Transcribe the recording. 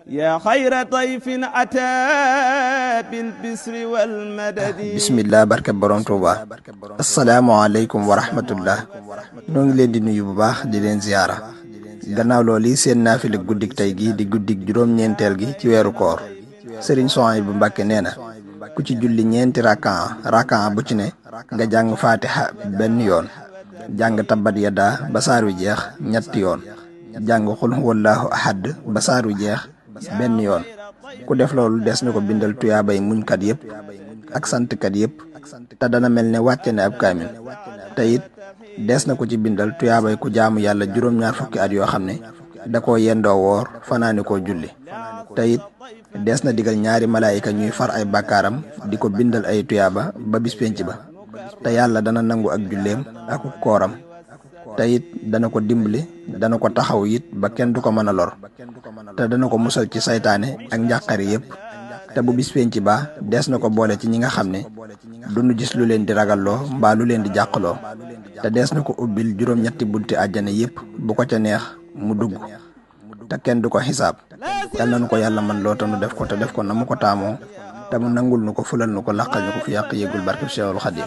yaa xayra dayfin ataa bil bisri wal madadi. bismillah barke borom Tuuba. asalaamaaleykum wa rahmatullah. noo ngi leen di nuyu bu baax di leen ziyaara. gannaaw loolu seen naafila guddik tey gi di guddik juróom-ñeenteel gi ci weeru koor. Sëriñ Souhaïbou Mbacké nee na ku ci julli ñeenti rakaa bu ci ne nga jàng fatiha benn yoon, jàng tabbat yadaa ba saar wi jeex ñetti yoon, jàng xul huwallaahu ahad ba saar wi jeex benn yoon. ku def loolu des na ko bindal tuyaabay muñkat yëpp ak santkat yëpp te dana mel ne wàcce ne ab kaamil. te it des na ko ci bindal tuyaabay ku jaamu yàlla juróom-ñaar fukki at yoo xam ne da koo yendoo woor fanaani koo julli. te it des na digal ñaari malaayika ñuy far ay bàkkaaram di ko bindal ay tuyaaba ba bis penc ba. te yàlla dana nangu ak julleem ak kooram. te it dana ko dimbali, dana ko taxaw it ba kenn du ko mën a lor. te dana ko musal ci saytaane ak njàqare yëpp. te bu bis penc ba des na ko boole ci ñi nga xam ne duñu gis lu leen di ragalloo mbaa lu leen di jàqloo. te des na ko ubbil juróom-ñetti bunti àjjana yëpp bu ko ca neex mu dugg te kenn du ko xisaab. yal nañu ko yàlla man loo tanu def ko te def ko na mu ko taamoo te mu nangul nu ko fulal nu ko laqal nu ko fi yàq yëgul barke Cheikhul Khadim.